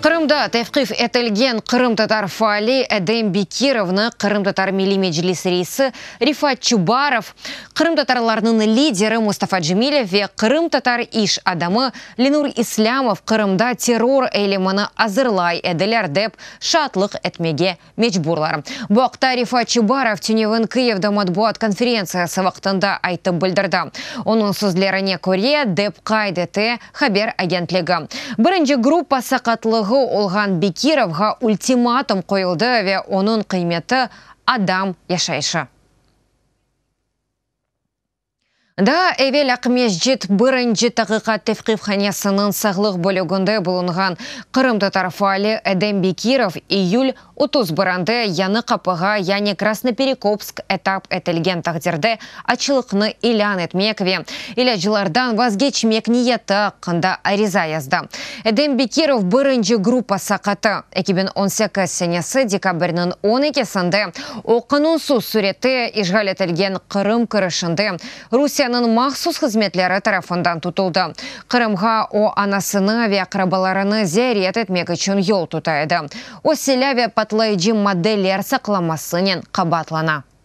Qırımda tevqif etilgen qırımtatar faali Edem Bekirovnı Qırımtatar Milliy Meclis reisi Refat Çubarov, qırımtatarlarnıñ lideri Mustafa Cemilev ve qırımtatar iş adamı Lenur İslâmov Qırımda terror eylemini azırlay ediler dep şaatlıq etmege mecburlar. Bu aqta Refat Çubarov tünevin Kıyivde matbuat konferentsiyası vaqtında aytıp bildirdi. Onıñ sözlerine köre, dep qayd ete haber agentligi, birinci gruppa saqatlığı olğan Bekirovğa ultimatum qoyuldı ve onıñ qıymeti, adam yaşayışı. Daa evel Aqmescit birinci taqiqat tevqifhanesiniñ sağlıq bölüginde bulunğan qırımtatar faali Edem Bekirov iyül 31-nde Yañı Qapığa, yani Krasnoperekopsk etap etilgen taqdirde açlıqnı ilân etmek ve ilâclardan vazgeçmek niyeti aqqında ariza yazdı. Edem Bekirov birinci gruppa saqatı. 2018 senesi dekabrniñ 12-sinde o qanunsız sürette işğal etilgen Qırım kirişinde Rusiyeniñ mahsus hızmetleri tarafından tutuldı. Qırımğa o anasını ve aqrabalarını ziyaret etmek içün yol tuta edi. O silâ ve patlayıcı maddeler saqlamasınen qabaatlana.